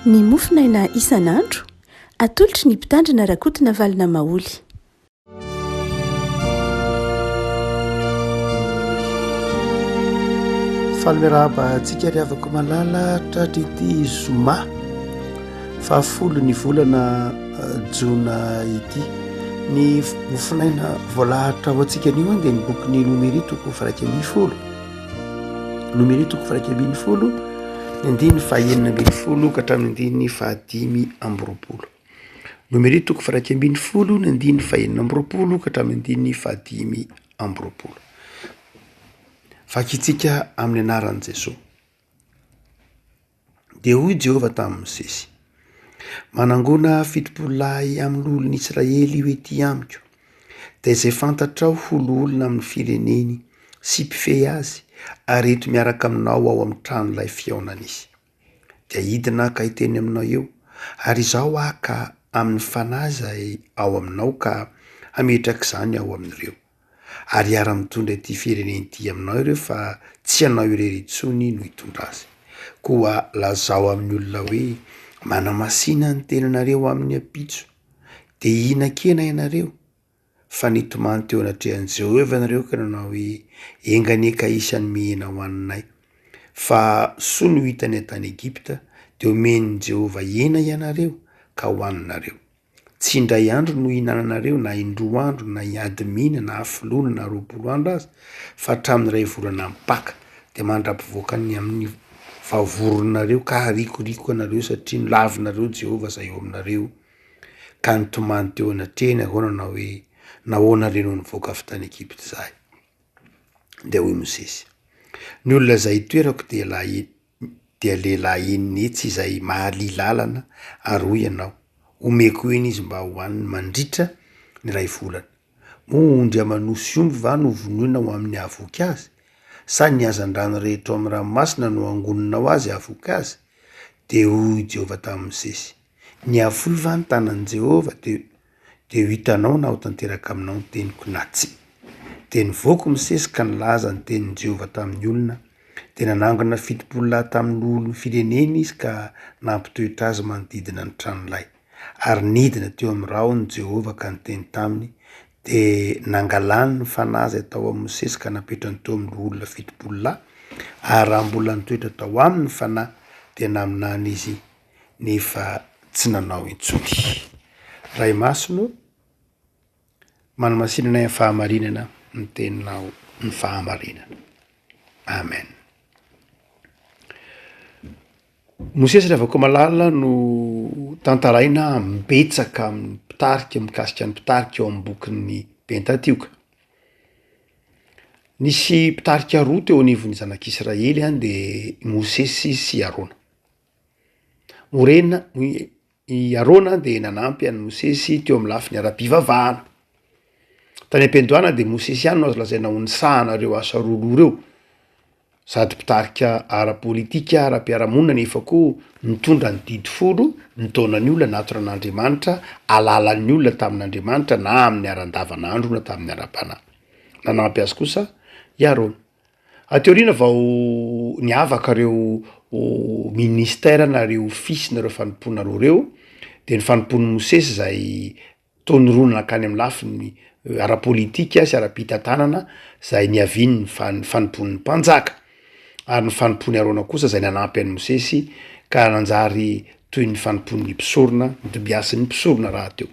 Ny mofonaina isan'andro, atolotry ny Mpitandrina Rakotonavalona Maholy. Faly miarahaba antsika ry havako malala tratry ity zoma fahafolo ny volana eh, jona ity. Ny mofonaina voalahatra ho antsika anio dia ny bokin'ny Nomery toko 11. Nomery toko 11 ny andininy fahenina ambin'ny folo ka hatramin'ny andininy fahadimy amby roapolo. Nomery toko 11 ny andininy fahenina amby roapolo ka hatramin'ny andininy fahadimy amby roapolo. Vakintsika amin'ny anaran'i Jesoa. Dia hoy Jehovah tamin'i Mosesy, Manangòna 70 lahy amin'ny loholon'i Israely ho ety amiko, dia izay fantatrao ho loholona amin'ny fireneny sy mpifehy azy, ary ento miaraka aminao ao amin'ny tranolay fihaonana izy. Dia hidina haka hiteny aminao eo, ary izaho haka amin'ny fanahy izay ao aminao ka hametraka izany ao amin'ireo. ary hiara-mitondra ity firenena ity aminao ireo fa tsy ianao irery intsony no hitondra azy. Koa lazao amin'ny olona hoe, Manamasina ny tenanareo amin'ny ampitso, dia hihinan-kena ianareo. Fa nitomany teo anatrehan'i Jehovah ianareo ka nanao hoe, Enga anie ka hisy hanome hena hohaninay! Fa soa no hitanay tany Egypta, dia homen'i Jehovah hena ianareo ka hohaninareo. Tsy indray andro no hihinananareo na indroa andro na adimina na hafoloana na 20 andro aza fa hatramin'ny iray volana mipaka dia mandra-pivoakan'ny amin'ny vavoronareo ka harikoriko anareo satria nolavinareo Jehovah izay eo aminareo ka nitomany teo anatrehany aho nanao hoe nahoana re no nivoaka avy tany Egypta izahay? Dia hoy Mosesy, ny olona izay itoerako dia lahy dia lehilahy enina hetsy izay mahalia lalana ary hoy ianao, Omeko hena izy mba hohaniny mandritra ny iray volana. Moa ondry aman'osy omby va no vonoina ho amin'ny hahavoky azy? Sa ny hazandrano rehetra ao amin'ny ranomasina no hangoninao azy hahavoky azy? Dia hoy Jehovah tamin'i Mosesy, Nihafohy va ny tanan'i Jehovah? Dia dia ho hitanao na ho tanteraka aminao ny teniko na tsia. Dia nivoaka Mosesy ka nilaza ny tenin'i Jehovah tamin'ny olona. Dia nanangona 70 lahy tamin'ny loholon'ny firenena izy ka nampitoetra azy manodidina ny tranolay. Ary nidina teo amin'ny rahona Jehovah ka niteny taminy, dia nangalany ny fanahy izay tao amin'i Mosesy ka napetrany teo amin'ny loholona 70 lahy, ary raha mbola nitoetra tao aminy ny fanahy, dia naminany izy nefa tsy nanao intsony. Ray Masina ô, manamasina anay amin'ny fahamarinana ny teninao ny fahamarinana. Amen. Mosesy Ravakomalala no tantaraina betsaka amin'ny mpitarika mikasika ny mpitarika ao amin'ny bokin'ny Pentatioka. Nisy mpitarika roa teo anivon'ny zanak'Israely an dia i Mosesy sy Arona. Morena, i Arona dia nanampy an'i Mosesy teo amin'ny lafiny ara-pivavahana. Tany am-piandohana dia Mosesy ihany no azo lazaina ho nisahana ireo asa roroa ireo, sady mpitarika ara-politika, ara-piarahamonina nefa koa nitondra ny didy folo, nitaona ny olona hanatona an'Andriamanitra, alalan'ny olona tamin'Andriamanitra na amin'ny ara-andavanandro na tamin'ny ara-panahy. Nanampy azy kosa i Arona. Aty aoriana vao niavaka ireo ministère na ireo ofisy na ireo fanompoana roa ireo, de ny fanompoan'i Mosesy izay toa nirona nankany amin'ny lafiny ara-politika sy ara-pitantanana izay niavian'ny fan- fanompoan'ny mpanjaka, ary ny fanompoan'i Arona kosa izay nanampy an'i Mosesy ka nanjary toy ny fanompoan'ny mpisorona, nodimbiasin'ny mpisorona rahateo.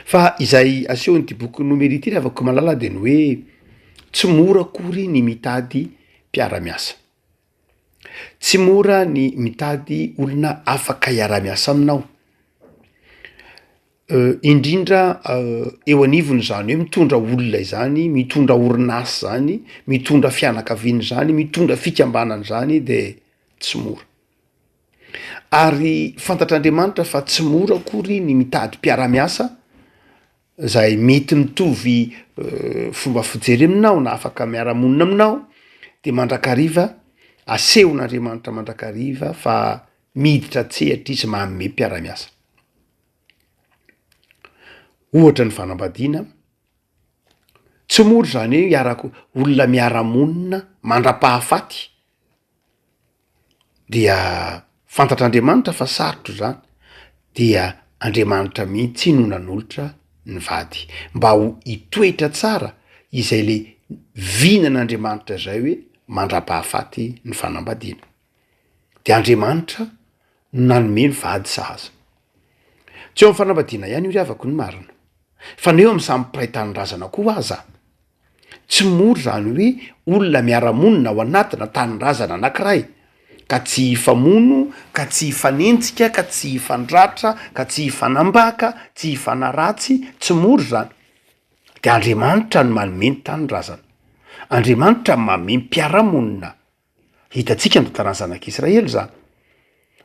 Fa izay asehon'ity boky Nomery ity ry havako malala dia ny hoe tsy mora akory ny mitady mpiara-miasa. Tsy mora ny mitady olona afaka hiara-miasa aminao. Indrindra eo anivon'izany hoe mitondra olona izany, mitondra orinasa izany, mitondra fianakaviana izany, mitondra fikambanana izany de tsy mora. Ary fantatr'Andriamanitra fa tsy mora akory ny mitady mpiara-miasa zay mety mitovy fomba fijery aminao na afaka miara-monina aminao, de mandrakariva asehon'Andriamanitra mandrakariva fa miditra an-tsehatra izy manome mpiara-miasa. Ohatra ny fanambadiana, tsy mora zany hoe hiaraka olona miara-monina mandra-pahafaty. dia Fantatr'Andriamanitra fa sarotra izany, dia Andriamanitra mihitsy no nanolotra ny vady mba ho hitoetra tsara izay le vinan'Andriamanitra izay hoe mandra-pahafaty ny fanambadiana. De Andriamanitra no nanome ny vady sahaza. Tsy eo amin'ny fanambadiana ihany io ry havako ny marina, fa na eo amin'ny samy mpiray tanindrazana koa aza. Tsy mora izany hoe olona miara-monina ao anatina tanindrazana anankiray ka tsy hifamono, ka tsy hifanenjika, ka tsy hifandratra, ka tsy hifanambaka, tsy hifanaratsy, tsy mora izany. De Andriamanitra no manome ny tanindrazana, Andriamanitra manome ny mpiara-monina. Hitantsika ny tantaran'ny zanak'Israely izany,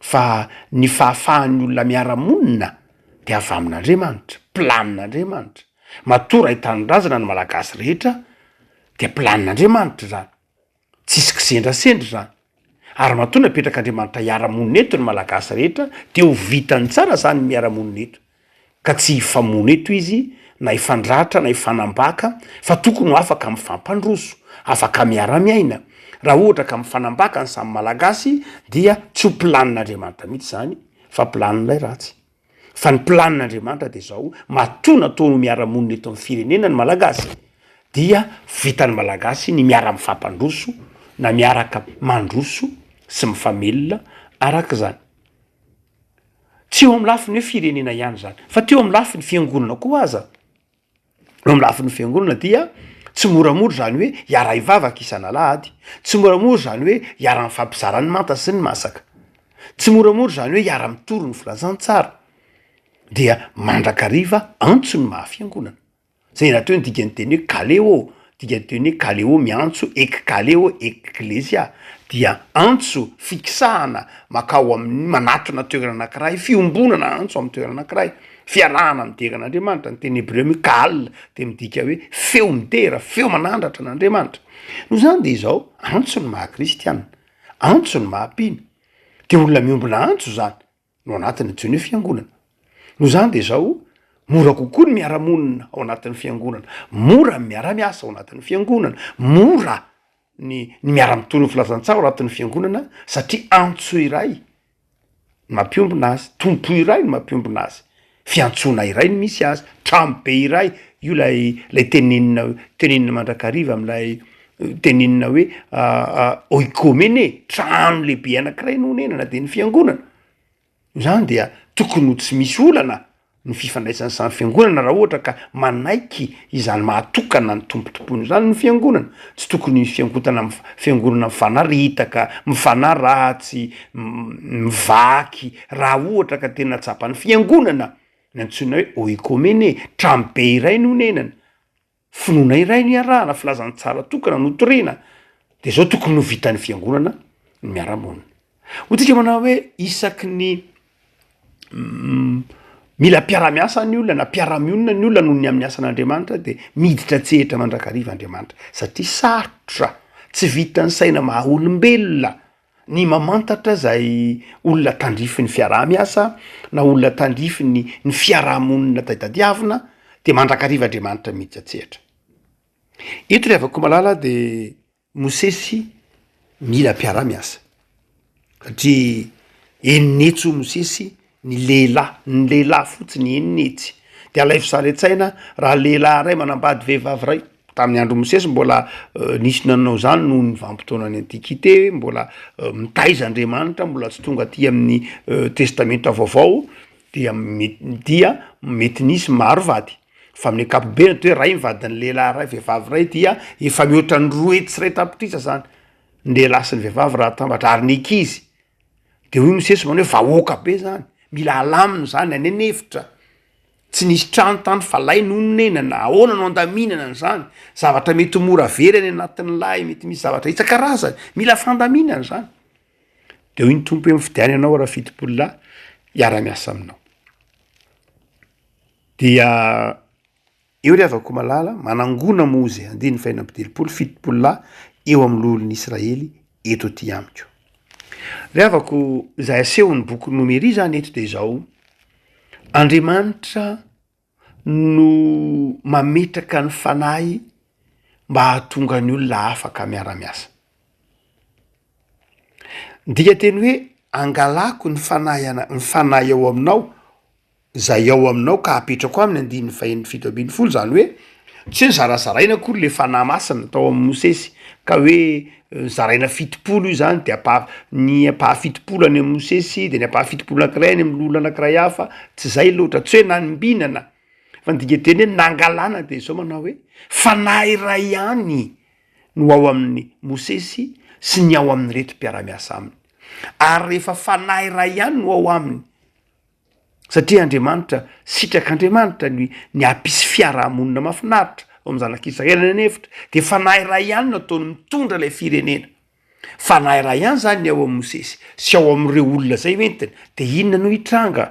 fa ny fahafahan'ny olona miara-monina dia avy amin'Andriamanitra, planin'Andriamanitra. Matoa ray tanindrazana ny Malagasy rehetra dia planin'Andriamanitra izany, tsisy kisendrasendra izany. Ary matoa napetrak'Andriamanitra hiara-monina eto ny Malagasy rehetra dia ho vitany tsara izany ny miara-monina eto. ka tsy hifamono eto izy na hifandratra na hifanambaka fa tokony ho afaka mifampandroso, afaka miara-miaina, raha ohatra ka mifanambaka ny samy malagasy dia tsy ho planin'Andriamanitra mihitsy izany fa planin'ilay ratsy, fa ny planin'Andriamanitra dia izao, matoa nataony ho miara-monina eto amin'ny firenena ny malagasy dia vitan'ny malagasy ny miara-mifampandroso na miaraka mandroso sy mifamelona arak'izany. Tsy eo amin'ny lafiny hoe firenena ihany izany, fa teo amin'ny lafiny fiangonana koa aza. Eo amin'ny lafiny fiangonana dia tsy moramora izany hoe hiara-hivavaka isan'alahady, tsy moramora izany hoe hiara-mifampizara ny manta sy ny masaka, tsy moramora izany hoe hiara-mitory ny filazantsara, dia mandrakariva antso ny maha fiangonana. Zay rahateo ny dikan'ny teny hoe kaleo, dikan'ny teny hoe kaleo miantso, ekkaleo, eklesia, dia antso, fikisahana makao amin'ny, manatona toerana anankiray, fiombonana antso amin'ny toerana anankiray, fiarahana midera an'Andriamanitra, ny teny hebreo moa kal de midika hoe feo midera, feo manandratra an'Andriamanitra. Noho izany de izao, antso ny maha kristiana, antso ny maha mpino, de olona miombona antso zany. no anatiny antsoiny hoe fiangonana. Noho izany dia izao, mora kokoa ny miara-monina ao anatin'ny fiangonana, mora ny miara-miasa ao anatin'ny fiangonana, mora ny ny miara-mitory ny filazantsara ao anatin'ny fiangonana satria antso iray no mampiombona azy, tompo iray no mampiombona azy, fiantsoana iray no misy azy, trano be iray, io ilay ilay tenenina tenenina mandrakariva amin'ilay tenenina hoe oikomene, trano lehibe anankiray no onenana dia ny fiangonana. Izany dia tokony ho tsy misy olana ny fifandraisan'ny samy fiangonana raha ohatra ka manaiky izany mahatokana ny Tompo tompoina izany ny fiangonana. Tsy tokony hisy fiangotana fiangonana mifanaritaka, mifanaratsy, mivaky raha ohatra ka tena tsapan'ny fiangonana ny antsoina hoe oikomene, trano be iray no onenana. Finoana iray no iarahana, filazantsara tokana no torina, de zao tokony ho vitan'ny fiangonana ny miara-monina. Hoy tsika manao hoe isaky ny mila mpiara-miasa ny olona na mpiara-mionona ny olona noho ny amin'ny asan'Andriamanitra de miditra an-tsehatra mandrakariva Andriamanitra satria sarotra, tsy vitan'ny saina maha olombelona ny mamantatra zay olona tandrify ny fiaraha-miasa na olona tandrify ny ny fiarahamonina taditadiavina de mandrakariva Andriamanitra miditra an-tsehatra. Eto ry havako malala de Mosesy mila mpiara-miasa satria enin'hetsy hoy Mosesy ny lehilahy, ny lehilahy fotsiny enin'hetsy, de alaivo sary an-tsaina raha lehilahy ray manambady vehivavy ray, tamin'ny andron'i Mosesy mbola nisy nanao izany noho ny vanim-potoanan'ny antikite, mbola mitaiza Andriamanitra, mbola tsy tonga aty amin'ny testamenta vaovao dia dia mety nisy maro vady, fa amin'ny ankapobeny atao hoe ray ny vadin'ny lehilahy ray, vehivavy ray dia efa mihoatra ny 200 tapitrisa zany ny lehilahy sy ny vehivavy raha atambatra ary ny ankizy. De hoy Mosesy manao hoe vahoaka be zany, mila alamina zany any an'efitra, tsy nisy trano tany fa lay no nonenana, ahoana no andaminana an'izany, zavatra mety ho mora very any anatin'ny lay, mety misy zavatra isan-karazany, mila fandaminana zany. De hoy ny Tompo hoe mifidiana ianao raha 70 lahy hiara-miasa aminao. Dia Eo ry havako malala, manangona Moze, andininy fahenina amby telopolo, 70 lahy eo amin'ny loholon'i Israely eto aty amiko. Ry havako, izay asehon'ny boky Nomery izany eto dia izao, Andriamanitra no mametraka ny fanahy mba hahatonga ny olona afaka miara-miasa. Ny dikanteny hoe. Angalako ny fanahy ana, ny fanahy ao aminao, izay ao aminao ka apetrako aminy, andininy fahenina 17, izany hoe tsy hoe zarazaraina akory le fanahy masina tao amin'i Mosesy ka hoe zaraina 70 io zany de ampaha- ny ampaha-fitopolo any amin'i Mosesy de ny ampaha-fitopolo anankiray any amin'ny olona anankiray hafa, tsy zay loatra, tsy hoe nanombinana fa ny dikanteny hoe nangalana de zao manao hoe fanahy iray ihany no ao amin'i Mosesy sy ny ao amin'ireto mpiara-miasa aminy, ary rehefa fanahy iray ihany no ao aminy Satria Andriamanitra, sitrak'Andriamanitra ny ny hampisy fiarahamonina mahafinaritra ao amin'ny zanak'Israely any an'efitra, dia fanahy iray ihany no ataony mitondra ilay firenena. Fanahy iray ihany izany ny ao amin'i Mosesy sy ao amin'ireo olona izay hoentiny, dia inona no hitranga?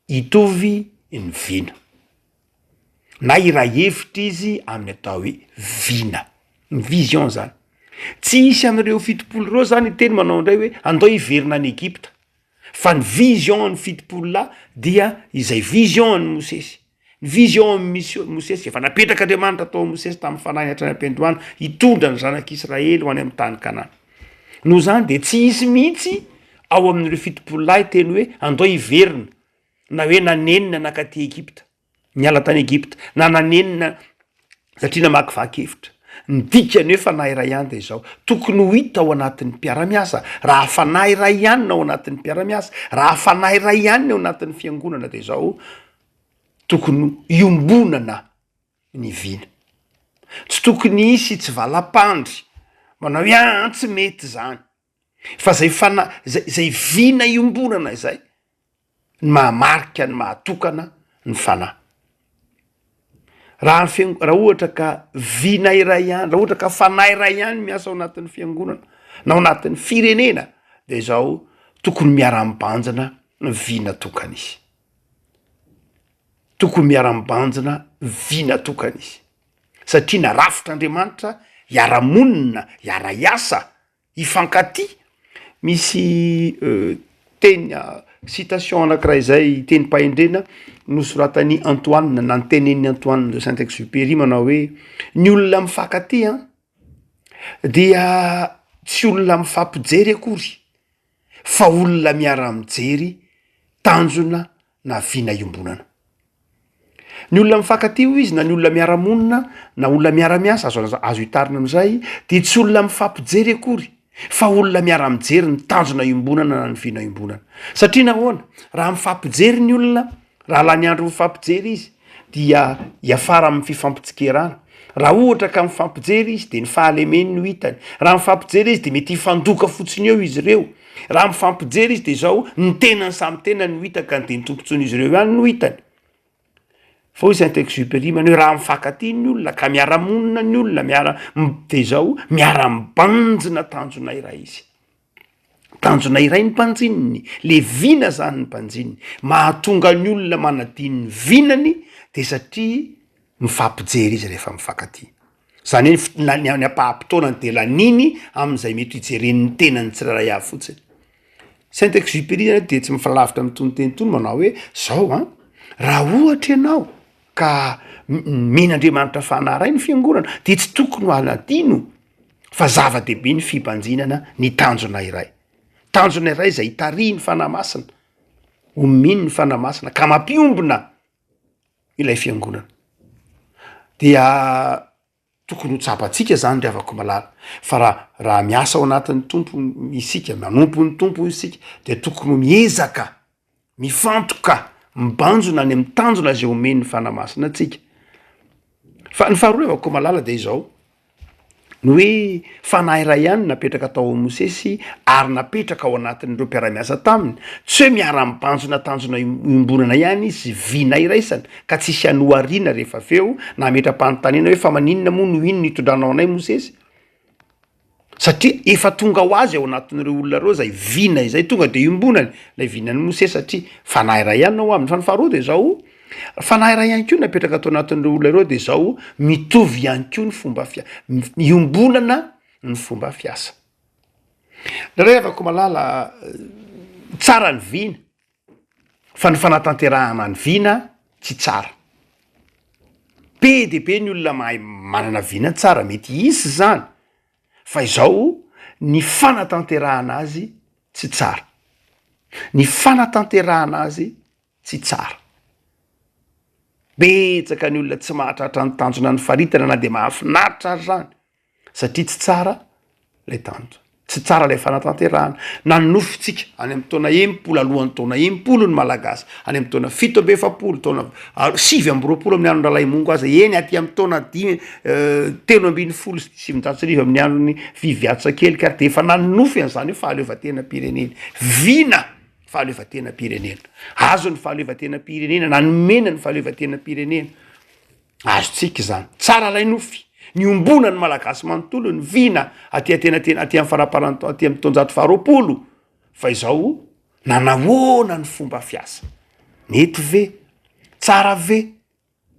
Hitovy ny vina. Na hiray hevitra izy amin'ny atao hoe vina. Ny vision izany. Tsy hisy an'ireo 70 ireo izany hiteny manao indray hoe andao hiverina any Egypta. Fa ny vision an'ny 70 lahy dia izay vision an'i Mosesy. Ny vision an'i Misio- Mosesy efa napetrak'Andriamanitra tao amin'i Mosesy tamin'ny fanahiny hatrany am-piandohana hitondra ny zanak'Israely ho any amin'ny tany Kanana. Noho izany dia tsy hisy mihitsy ao amin'ireo 70 lahy teny hoe andao hiverina na hoe nanenina nankaty Egypta. Niala tany Egypta, na nanenina satria namakivaky hevitra. Ny dikany hoe fanahy iray ihany dia izao, tokony ho hita ao anatin'ny mpiara-miasa, raha fanahy iray ihany no ao anatin'ny mpiara-miasa, raha fanahy iray ihany ny ao anatin'ny fiangonana dia izao, tokony hiombonana ny vina. Tsy tokony hisy tsy valam-pandry manao hoe aa tsy mety izany. Fa zay fana- zay zay vina iombonana izay ny mahamarika ny mahatokana ny fanahy. Raha ny fiang- raha ohatra ka vina iray ihany, raha ohatra ka fanahy iray ihany miasa ao anatin'ny fiangonana na ao anatin'ny firenena de zao tokony miara-mibanjina ny vina tokana izy. Tokony miara-mibanjina vina tokana izy satria narafitr'Andriamanitra hiara-monina, hiara-hiasa hifankatia. Misy teny citation anakiray zay tenim-pahendrena nosoratan'i Antoine na notenenin'i Antoine de Saint Exupéry manao hoe ny olona mifankatia dia tsy olona mifampijery akory fa olona miara-mijery tanjona na vina iombonana. Ny olona mifankatia hoy izy na ny olona miara-monina na olona miara-miasa azo azo azo hitarina amin'izay dia tsy olona mifampijery akory fa olona miara-mijery ny tanjona iombonana na ny vina iombonana. Satria nahoana? Raha mifampijery ny olona, raha lany andro mifampijery izy dia hiafara amin'ny fifampitsikerana. Raha ohatra ka mifampijery izy dia ny fahalemeny no hitany. Raha mifampijery izy dia mety hifandoka fotsiny eo izy ireo. Raha mifampijery izy dia izao, ny tenany samy tenany no hita ka dia ny tombontsoan'izy ireo ihany no hitany. Fa hoy Saint Exupéry manao hoe raha mifankatia ny olona ka miara-monina ny olona, miara dia izao, miara-mibanjina tanjona iray izy. Tanjona iray ny mpanjininy, le vina zany ny mpanjininy. Mahatonga ny olona manadino ny vinany de satria mifampijery izy rehefa mifankatia. Zany hoe ny fot- na ny ny ampaham-potoanany de laniny amin'izay mety hijereny ny tenany tsirairay avy fotsiny. Saint Exupéry zany de tsy mifalavitra amin'itony teny itony manao hoe zao an, raha ohatra ianao ka nomen'Andriamanitra fanahy iray ny fiangonana de tsy tokony ho hanadino fa zava-dehibe ny fibanjinana ny tanjona iray. Tanjona iray izay itarihin'ny Fanahy Masina, omeny ny Fanahy Masina ka mampiombona ilay fiangonana. Dia tokony ho tsapantsika zany ry havako malala fa raha raha miasa ao anatin'ny Tompo isika, manompo ny Tompo isika de tokony ho miezaka mifantoka, mibanjina any amin'ny tanjona izay omen'ny Fanahy Masina antsika. Fa ny faharoa havako malala de izao, ny hoe fanahy iray ihany napetraka tao amin'i Mosesy ary napetraka ao anatin'ireo mpiara-miasa taminy, tsy hoe miara-mibanjina tanjona iombonana ihany izy, vina iraisana, ka tsy hisy hanohariana rehefa avy eo, na hametra-panontaniana hoe fa maninona moa no iny nitondranao anay Mosesy? Satria efa tonga ho azy ao anatin'ireo olona ireo izay vina izay, tonga de iombonany ilay vinan'i Mosesy satria fanahy iray ihany no ao aminy. Fa ny faharoa de zao, fanahy iray ihany koa napetraka tao anatin'ireo olona ireo de zao, mitovy ihany koa ny fomba fia- iombonana ny fomba fiasa. Indraindray havako malala, tsara ny vina fa ny fanatanterahana ny vina tsy tsara. Be dia be ny olona mahay manana vina tsara, mety hisy zany, fa izao ny fanatanterahana azy tsy tsara. Ny fanatanterahana azy tsy tsara. Betsaka ny olona tsy mahatratra ny tanjona nifaritana na dia mahafinaritra ary zany satria tsy tsara lay tanjona, tsy tsara lay fanatanterahana. Nanofintsika any amin'ny taona 60 alohan'ny taona 60 ny Malagasy, any amin'ny taona 47, taona 29 amin'ny andron'i Ralaimongo aza, eny aty amin'ny taona dimy 1913 amin'ny andron'i Viviatsa Kelika ary dia efa nanonofy an'izany hoe fahaleovantenam-pirenena. Vina! Fahaleovantenam-pirenena. Azo ny fahaleovantenam-pirenena, na nomena ny fahaleovantenam-pirenena. Azontsika izany. Tsara ilay nofy. Niombonan'ny Malagasy manontolo ny vina aty antenatena, aty amin'ny faramparan'ny taona, aty amin'ny taonjato faharoapolo. Fa izao, nanahoana ny fomba fiasa? Nety ve? Tsara ve?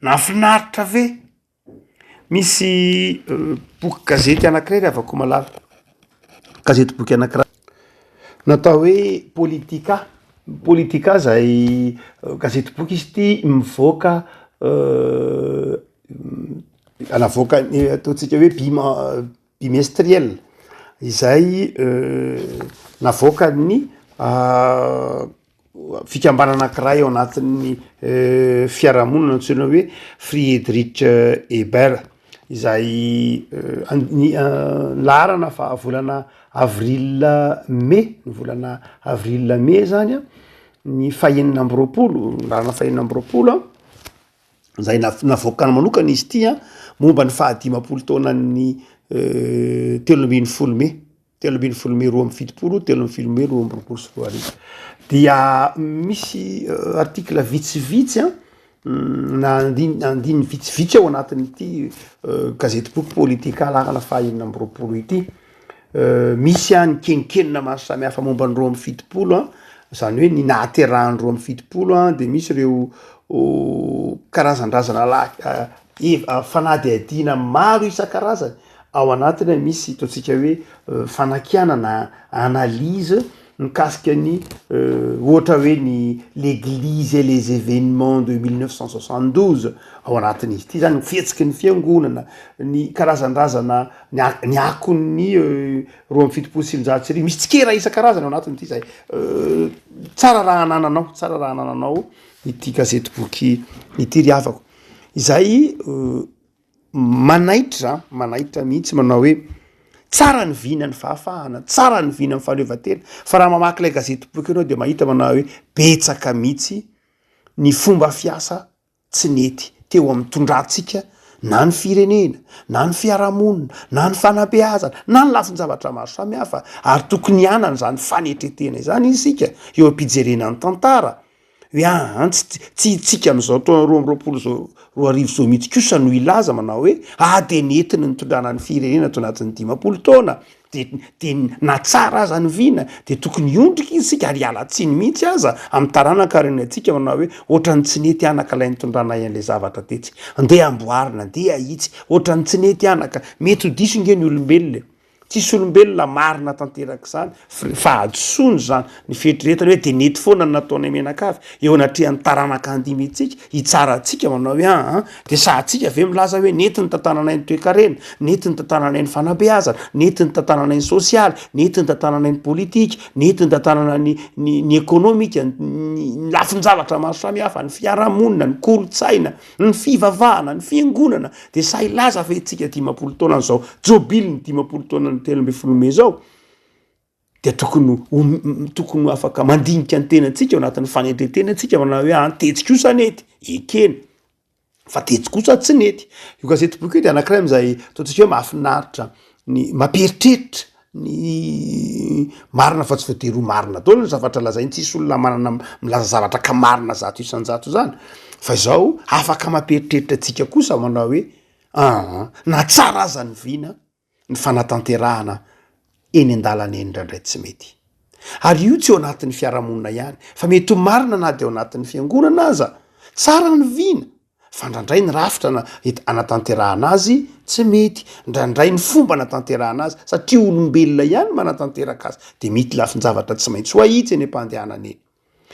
Nahafinaritra ve? Misy boky gazety anankiray ry havako malala, gazety boky anankiray natao hoe Politica, Politica izay gazety boky izy ity mivoaka navoakan'ny ataontsika hoe bima- bimestriel izay navoakan'ny Fikambanana anankiray ao anatin'ny fiarahamonina antsoina hoe Friedrich Ebert izay ny laharana fa volana avril mey, ny volana avril mey zany an, ny fahenina amby roapolo, ny laharana fahenina amby roapolo an, izay navoakany manokana izy ity an, momba ny fahadimampolo taonan'ny 13 mey. 13 mey 72, 13 mey 2022. Dia misy article vitsivitsy an, na andininy andininy vitsivitsy ao anatin'ity gazetiboky Politica laharana faha 26 ity. Misy an ny kenonkenona maro samihafa momba ny 72 an, zany hoe ny nahaterahan'ny 72 an, de misy ireo karazan-drazana lahy fanadihadiana maro isan-karazany Ao anatiny misy ataontsika hoe fanakianana, analyse mikasika ny ohatra hoe ny l'église et les événements de 1972 ao anatin'izy ity zany ny fihetsiky ny fiangonana, ny karazandrazana ny a- ny akon'ny 1972, misy tsikera isan-karazany ao anatin'ity zay tsara raha anananao, tsara raha anananao ity gazety boky ity ry havako, izay Manaitra, manaitra mihitsy manao hoe tsara ny vina ny fahafahana, tsara ny vina ny fahaleovantena, fa raha mamaky ilay gazety boky ianao dia mahita manao hoe betsaka mihitsy ny fomba fiasa tsy nety teo amin'ny tondrantsika na ny firenena, na ny fiarahamonina, na ny fanabeazana, na ny lafin-javatra maro samihafa, ary tokony hanana izany fanetren-tena izany isika eo am-pijerena ny tantara. Hoe aa tsy tsy itsika amin'izao taona 2022 izao mihitsy kosa no hilaza manao hoe ah dia nety ny nitondrana ny firenena tao anatin'ny 50 taona de de na tsara aza ny vina de tokony hiondrika isika ary hiala tsiny mihitsy aza amin'ny taranaka ary ny antsika manao hoe ohatran'ny tsy nety anaka ilay nitondranay an'ilay zavatra tetsy andeha amboarina andeha ahitsy ohatran'ny tsy nety anaka mety ho diso nge ny olombelona e. Tsisy olombelona marina tanteraka izany, fahadisoana izany, ny fieritreretana hoe dia nety foana ny nataonay mianakavy, eo anatrehan'ny taranaka handimby antsika, hitsara antsika manao hoe aa, dia sahintsika ve milaza hoe nety ny tantananay ny toekarena, nety ny tantananay ny fanabeazana, nety ny tantananay ny sosialy, nety ny tantananay ny politika, nety ny tantanana ny ny ny ekonomika, ny lafin-javatra maro samihafa, ny fiarahamonina, ny kolontsaina. Ny fivavahana, ny fiangonana dia sahy hilaza fa itsika 50 taona izao, jobily ny 50 taona ny 13 mey izao, dia tokony ho tokony ho afaka mandinika ny tenantsika ao anatin'ny fanetren-tena antsika manao hoe an tetsy kosa nety, ekena fa tetsy kosa tsy nety. Io gazety boky io dia anankiray amin'izay ataontsika hoe mahafinaritra ny mampieritreritra ny marina fa tsy voatery ho marina daholo ny zavatra lazainy, tsisy olona manana milaza zavatra ka marina 100% zany, fa izao afaka mampieritreritra antsika kosa manao hoe aa na tsara aza ny vina ny fanatanterahana eny an-dalana eny indraindray tsy mety, ary io tsy ao anatin'ny fiarahamonina ihany fa mety ho marina na de ao anatin'ny fiangonana aza, tsara ny vina Fa ndrandray ny rafitra na et anatanterahana azy tsy mety, ndrandray ny fomba anatanterahana azy satria olombelona ihany manatanteraka azy de mity lafin-javatra tsy maintsy ho ahitsy eny am-pandehanana eny.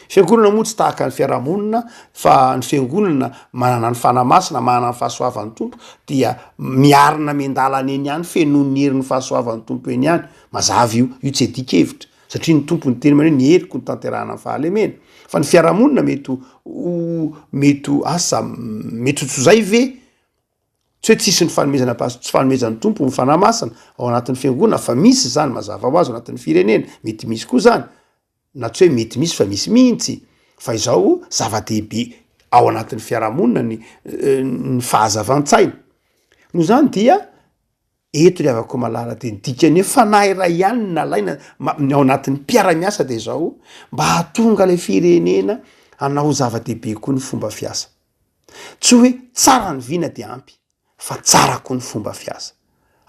Fiangonana moa tsy tahaka ny fiarahamonina fa ny fiangonana manana ny Fanahy Masina, manana ny fahasoavan'ny Tompo dia miarina miandalana eny ihany, fenoin'ny herin'ny fahasoavan'ny Tompo eny ihany, mazava io, io tsy adikevitra. Satria ny Tompo niteny manao hoe ny heriko no tanterahana amin'ny fahalemena. Fa ny fiarahamonina mety ho mety ho asa mety ho tsy zay ve? Tsy hoe tsisy ny fanomezana pas- tsy fanomezan'ny Tompo ny Fanahy Masina ao anatin'ny fiangonana fa misy zany mazava ho azy ao anatin'ny firenena, mety misy koa zany, na tsy hoe mety misy fa misy mihitsy, fa izao zava-dehibe ao anatin'ny fiarahamonina ny ny fahazavan-tsaina. Noho izany dia eto ry havako malala de ny dikan'ny hoe fanahy iray ihany no nalaina ma- ny ao anatin'ny mpiara-miasa de izao, mba hahatonga ilay firenena hanao zava-dehibe koa ny fomba fiasa. Tsy hoe tsara ny vina dia ampy fa tsara koa ny fomba fiasa.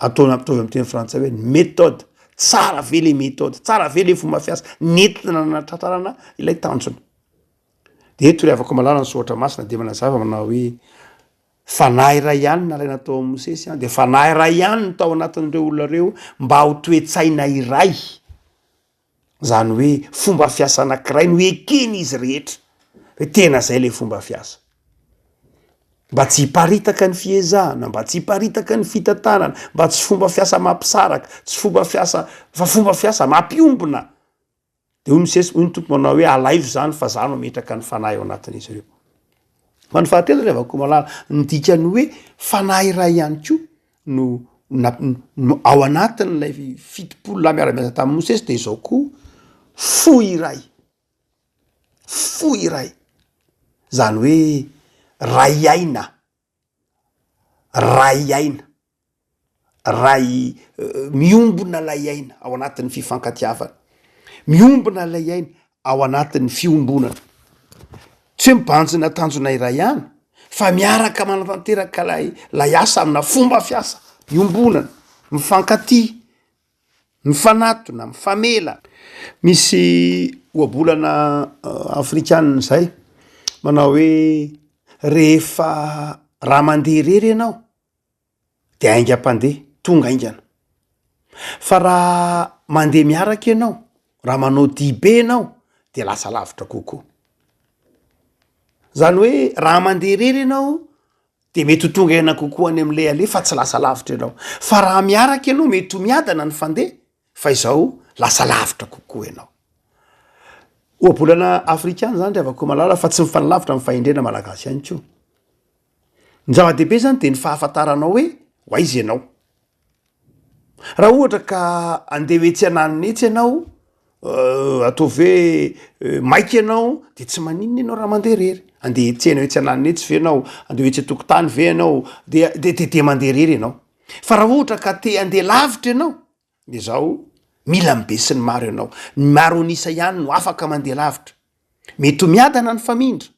Atao mitovy amin'ny teny frantsay hoe ny méthode, tsara ve le méthode, tsara ve le fomba fiasa nentina nanatratrarana ilay tanjona. De eto ry havako malala ny soratra masina dia manazava manao hoe fanahy iray ihany nalaina tao amin'i Mosesy an, de fanahy iray ihany no tao anatin'ireo olona ireo mba ho toe-tsaina iray. Zany hoe fomba fiasa anakiray no eken'izy rehetra hoe tena zay le fomba fiasa. Mba tsy hiparitaka ny fiezahana, mba tsy hiparitaka ny fitantanana, mba tsy fomba fiasa mampisaraka, tsy fomba fiasa fa fomba fiasa mampiombona. De hoy Mosesy, hoy ny Tompo manao hoe alaivo zany fa za no hametraka ny fanahy ao anatin'izy ireo. Fa ny fahatelo ry havako malala, ny dikan'ny hoe fanahy iray ihany koa no na- no ao anatin'ilay 70 lahy miara-miasa tamin'i Mosesy de izao koa, fo iray, fo iray, zany hoe ray aina, ray aina. Ray miombona ilay aina ao anatin'ny fifankatiavana, miombona ilay aina ao anatin'ny fiombonana, tsy hoe mibanjina tanjona iray ihany fa miaraka manatanteraka ilay ilay asa amina fomba fiasa iombonana, mifankatia, mifanatona, mifamela. Misy ohabolana afrikanina izay manao hoe rehefa raha mandeha irery ianao de haingam-pandeha, tonga haingana. Fa raha mandeha miaraka ianao, raha manao dia be ianao de lasa lavitra kokoa. Zany hoe raha mandeha irery ianao de mety ho tonga haingana kokoa any am'le aleha fa tsy lasa lavitra ianao, fa raha miaraka ianao mety ho miadana ny fandeha fa izao lasa lavitra kokoa ianao. Ohabolana afrikana zany ry havako malala fa tsy mifanalavitra amin'ny fahendrena malagasy ihany koa. Ny zava-dehibe zany de ny fahafantaranao hoe ho aiza ianao. Raha ohatra ka andeha ho etsy ananona etsy ianao, ataovy hoe maika ianao de tsy maninona ianao raha mandeha irery, andeha hiantsena etsy ananona etsy ve ianao, andeha ho etsy an-tokotany ve ianao, dia de de de mandeha irery ianao. Fa raha ohatra ka te handeha lavitra ianao de zao, mila ny be sy ny maro ianao, ny maro an'isa ihany no afaka mandeha lavitra, mety ho miadana ny famindra,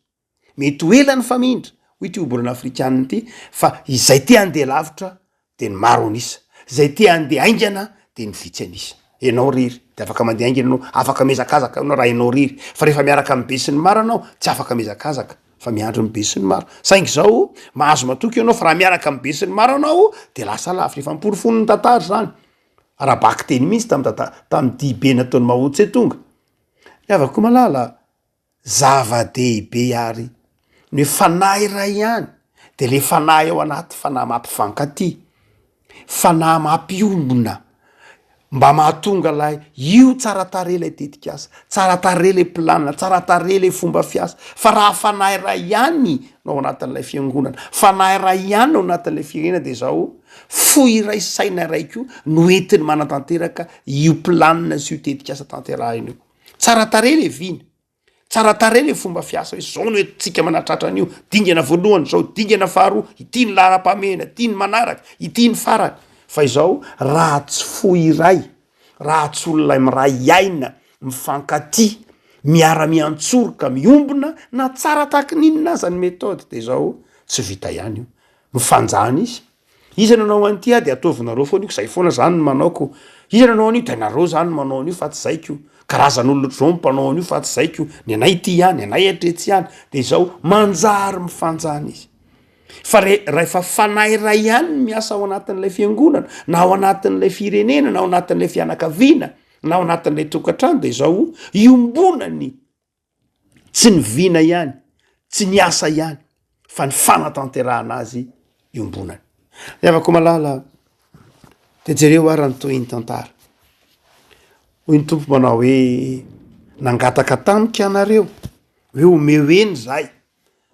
Mety ho ela ny famindra, hoy ity ohabolana afrikanina ity, fa izay te handeha lavitra dia ny maro an'isa, izay te handeha haingana dia ny vitsy an'isa. Ianao irery dia afaka mandeha haingana ianao, afaka mihazakazaka ianao raha ianao irery, fa rehefa miaraka amin'ny besinimaro ianao tsy afaka mihazakazaka fa miandry ny besinimaro. Saingy izao, mahazo matoky ianao fa raha miaraka amin'ny besinimaro ianao dia lasa lavitra. Efa noporofoin'ny tantara izany, ara-bakiteny mihitsy tamin'ny tanta- tamin'ny dihibe nataon'i Mao Tse-tung. Ry havako malala, Zava-dehibe àry ny hoe fanahy iray ihany, dia ilay fanahy ao anaty, fanahy mampifankatia, fanahy mampiombona, mba mahatonga ilay io tsara tarehy ilay tetikasa, tsara tarehy ilay planina, tsara tarehy ilay fomba fiasa, fa raha fanahy iray ihany no ao anatin'ilay fiangonana, fanahy iray ihany no ao anatin'ilay firenena dia izao, fo iray, saina iray koa no entiny manatanteraka io planina sy io tetikasa tanterahina io. Tsara tarehy le vina, tsara tarehy le fomba fiasa hoe zao no entintsika manatratra an'io, dingana voalohany zao, dingana faharoa, ity ny laharam-pahamehana, ity ny manaraka, ity ny farany, fa izao raha tsy fo iray, raha tsy olona miray aina, mifankatia, miara-miantsoroka, miombona na tsara tahaky ny inona aza ny méthode de zao tsy vita ihany io, mifanjana izy, Iza nanao an'ity ah de ataovinareo foana io, zay foana zany no manao ko, iza nanao an'io de nareo zany no manao an'io fa tsy zay ko, karazan'olona ohatr'izao no mpanao an'io fa tsy zay ko, ny anay ity ihany, ny anay hatretsy ihany, de izao manjary mifanjana izy, fa re- rahefa fanahy iray ihany no miasa ao anatin'ilay fiangonana na ao anatin'ilay firenena na ao anatin'ilay fianakaviana na ao anatin'ilay tokantrano de izao iombonany Tsy ny vina ihany, tsy ny asa ihany, fa ny fanatanterahana azy iombonana. Ry havako malala, de jereo ara ny tohin'ny tantara. Hoy ny Tompo manao hoe, Nangataka tamiko ianareo hoe omeo hena izahay.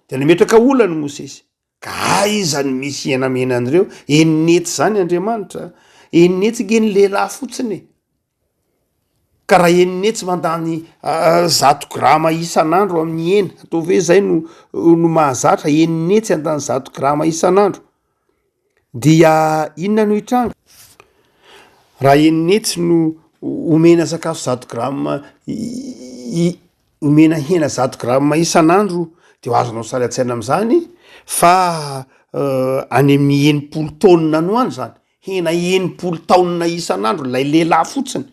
Dia nametraka olana i Mosesy. Ka aiza no misy hena mena an'ireo? Enina hetsy izany Andriamanitra. Enina hetsy ange ny lehilahy fotsiny e. Ka raha enina hetsy mandany zato grama isan'andro amin'ny hena, ataovy hoe zay no no mahazatra, enina hetsy handany zato grama isan'andro, dia inona no hitranga? Raha enina hetsy no omena sakafo zato grama omena hena zato grama isan'andro de ho azonao sary an-tsaina am'zany fa any amin'ny 60 taonina any ho any zany, hena 60 taonina isan'andro lay lehilahy fotsiny,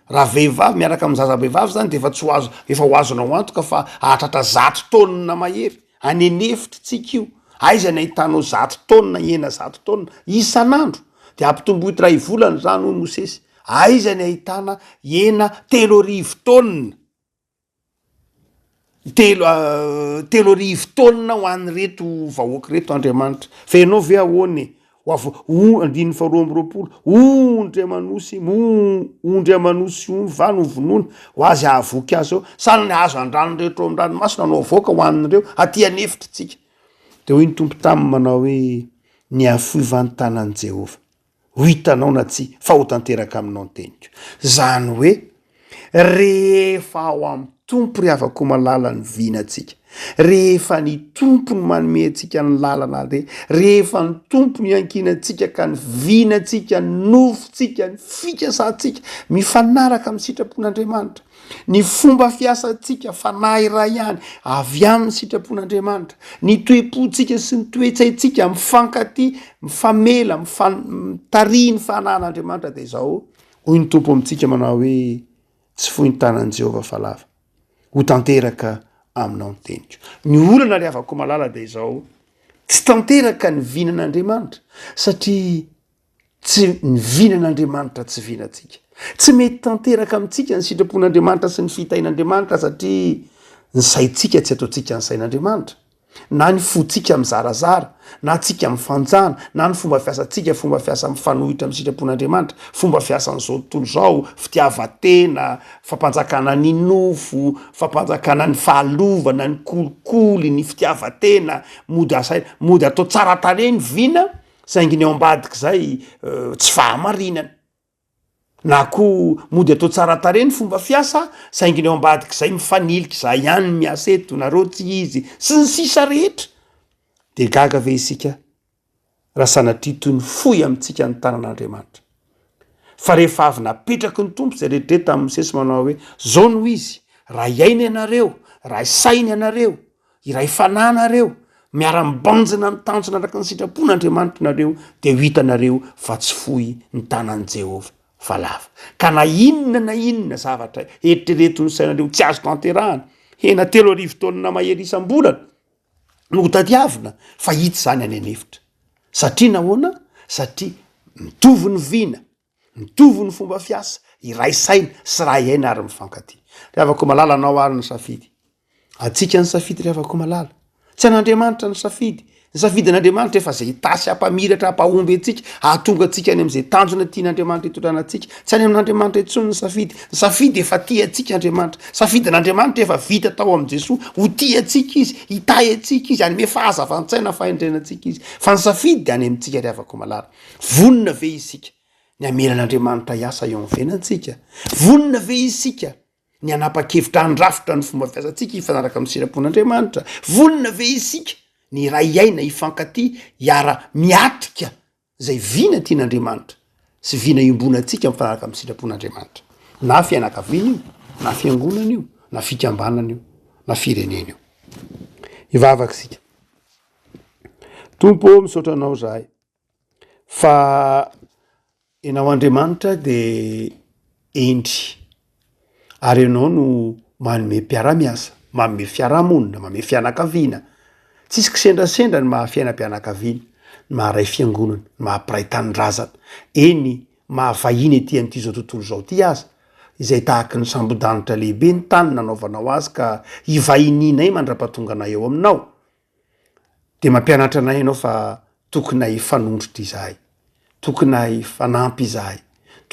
raha vehivavy miaraka amin'ny zaza-behivavy zany de efa tsy ho azo, efa ho azonao antoka fa hahatratra 100 taonina mahery, any an'efitra tsika io, aiza ny ahitanao 100 taonina, hena 100 taonina isan'andro, de ampitomboy iray volana zany hoy Mosesy, aiza ny ahitana hena 3000 taonina. Telo 3000 taonina ho an'ireto vahoaka ireto Andriamanitra. Fa ianao ve ahoana e? Ho avy o andininy faharoa amby roapolo, ondry aman'osy, mo ondry aman'osy omby va no vonoina ho azy hahavoky azy eo? Sa ny hazo an-drano rehetra ao an-dranomasina no avoaka ho an'ireo aty an'efitra tsika? Dia hoy ny Tompo taminy manao hoe, Nihafohy va ny tanan'i Jehovah? Ho hitanao na tsia fa ho tanteraka aminao ny teniko. Izany hoe, rehefa ao amin'ny Tompo ry havako malala ny vinantsika, rehefa ny Tompo no manome antsika ny lalana aleha, rehefa ny Tompo no iankinantsika ka ny vinantsika, ny nofontsika, ny fikasantsika mifanaraka amin'ny sitrapon'Andriamanitra, Ny fomba fiasantsika, fanahy iray ihany, avy amin'ny sitrapon'Andriamanitra. Ny toe-pontsika sy ny toe-tsaintsika mifankatia, mifamela, mifan- mitarihy ny fanahin'Andriamanitra dia izao, hoy ny Tompo amintsika manao hoe, Tsy fohy ny tanan'i Jehovah fa lava. Ho tanteraka aminao ny teniko. Ny olana ry havako malala dia izao, tsy tanteraka ny vinan'Andriamanitra satria Tsy ny vinan'Andriamanitra tsy vinantsika. Tsy mety tanteraka amintsika ny sitrapon'Andriamanitra sy ny fitahian'Andriamanitra satria ny saintsika tsy ataontsika ny sain'Andriamanitra, na ny fontsika mizarazara, na tsika mifanjana, na ny fomba fiasantsika fomba fiasa mifanohitra amin'ny sitrapon'Andriamanitra, fomba fiasan'izao tontolo izao, fitiavan-tena, fampanjakana ny nofo, fampanjakana ny fahalovana, ny kolikoly, ny fitiavan-tena, mody asaina, mody atao tsara tarehy ny vina, Saingy ny ao ambadik'izay tsy fahamarinana. Na koa mody atao tsara tarehy ny fomba fiasa, saingy ny ao ambadik'izay mifanilika izahay ihany ny miasa eto, nareo tsy izy, sy ny sisa rehetra. Dia gaga ve isika raha sanatria toy ny fohy amintsika ny tanan'Andriamanitra? Fa rehefa avy napetraky ny Tompo izay rehetra tamin'i Mosesy manao hoe, Izao no izy, raha hiaina ianareo, raha hisaina ianareo, Iray fanahy nareo, miara-mibanjina ny tanjona araka ny sitrapon'Andriamanitra nareo, dia ho hitanareo fa tsy fohy ny tanan'i Jehovah, fa lava. Ka na inona na inona zavatra eritreretin'ny sainareo tsy azo tanterahana, hena 3000 taonina mahery isam-bolana no hotadiavina, fa hita izany any an'efitra. Satria nahoana? Satria mitovy ny vina, Mitovy ny fomba fiasa, iray saina sy ray aina ary mifankatia. Ry havako malala, anao ary ny safidy. Antsika ny safidy ry havako malala. Tsy an'Andriamanitra ny safidy. Ny safidin'Andriamanitra efa izay hitasy hampamiratra hampahomby antsika, hahatonga antsika any amin'izay tanjona tian'Andriamanitra hitondrana antsika. Tsy any amin'Andriamanitra intsony ny safidy. Ny safidy efa tia antsika Andriamanitra. Safidin'Andriamanitra efa vita tao amin'i Jesoa. Ho tia antsika Izy, hitahy antsika Izy, hanome fahazavan-tsaina, fahendrena antsika Izy. Fa ny safidy dia any amintsika ry havako malala. Vonona ve isika ny hamela an'Andriamanitra hiasa eo amin'ny fiainantsika? Vonona ve isika ny hanapa-kevitra handrafitra ny fomba fiasantsika hifanaraka amin'ny sitrapon'Andriamanitra? Vonona ve isika ny hiray aina, hifankatia, hiara-miatrika izay vina tian'Andriamanitra sy vina iombonantsika mifanaraka amin'ny sitrapon'Andriamanitra? Na fianakaviana io, na fiangonana io, na fikambanana io, na firenena io. Hivavaka isika. Tompo ô, misaotra Anao izahay fa Ianao Andriamanitra dia hendry ary Ianao no manome mpiara-miasa, manome fiarahamonina, manome fianakaviana. Tsisy kisendrasendra ny maha fiainam-pianakaviana, ny maha ray fiangonana, ny maha mpiray tanindrazana, eny maha vahiny ety amin'ity izao tontolo izao ity aza, izay tahaky ny sambodanitra lehibe ny tany nanaovanao azy ka hivahinianay mandra-pahatonganay eo aminao. Dia mampianatra anay ianao fa tokony hifanondrotra izahay, tokony hifanampy izahay,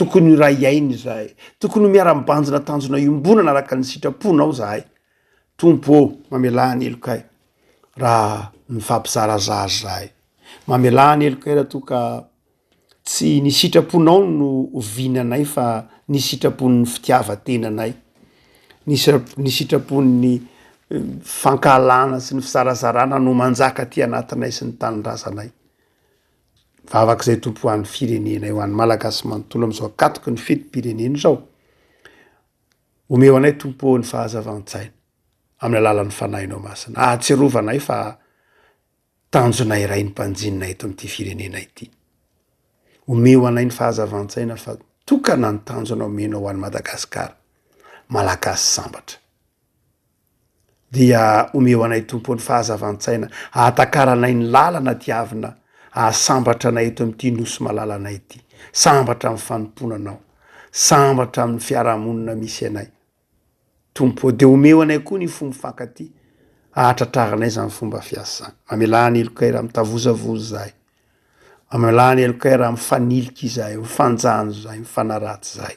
Tokony ho iray aina izahay. Tokony ho miara-mibanjina tanjona iombonana araka ny sitraponao izahay. Tompo ô, mamelà ny helokay raha mifampizarazara izahay. Mamelà ny helokay raha toa ka tsy ny sitraponao no vinanay fa ny sitrapon'ny fitiavan-tenanay, ny ny sitrapon'ny fankahalana sy ny fizarazarana no manjaka aty anatinay sy ny tanindrazanay. Vavaka izay Tompo ho an'ny firenenay, ho an'ny Malagasy manontolo amin'izao ankatoky ny fetim-pirenena izao. Omeo anay Tompo ô ny fahazavan-tsaina amin'ny alalan'ny Fanahinao Masina, ahatsiarovanay fa tanjona iray ny mpanjinina eto amin'ity firenena ity. Omeo anay ny fahazavan-tsaina fa tokana ny tanjona omenao ho an'i Madagasikara, Malagasy sambatra. Dia omeo anay Tompo ny fahazavan-tsaina ahatakaranay ny lalana diavina ahasambatra anay eto amin'ity nosy malalanay ity. Sambatra amin'ny fanompoana Anao. Sambatra amin'ny fiarahamonina misy anay. Tompo ô, dia omeo anay koa ny fo mifankatia ahatratraranay izany fomba fiasa izany. Mamelà ny helokay raha mitavozavoza izahay. Mamelà ny helokay raha mifanilika izahay, mifanjanjo izahay, mifanaratsy izahay.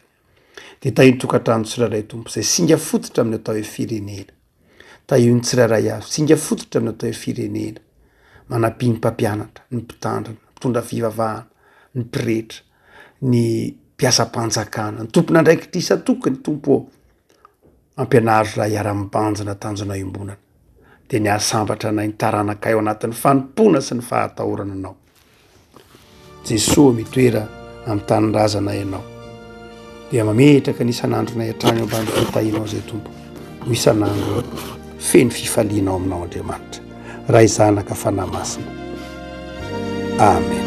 Dia tahio ny tokantrano tsirairay Tompo, izay singa fototra amin'ny atao hoe firenena. Tahio ny tsirairay avy, singa fototra amin'ny atao hoe firenena. Manampia ny mpampianatra, ny mpitandrina, mpitondra fivavahana, ny pretra, ny mpiasam-panjakana, ny tompon'andraikitra isan-tokony Tompo ô. Ampianaro izahay hiara-mibanjina tanjona iombonana, dia ny hahasambatra anay ny taranakay ao anatin'ny fanompoana sy ny fahatahorana Anao. Jesoa mitoera amin'ny tanindrazana Ianao, dia mametraka ny isan'andronay hatrany eo ambany fitahianao izay Tompo, ho isan'andro feno fifaliana ao aminao Andriamanitra, Ray Zanaka Fanahy Masina. Amen.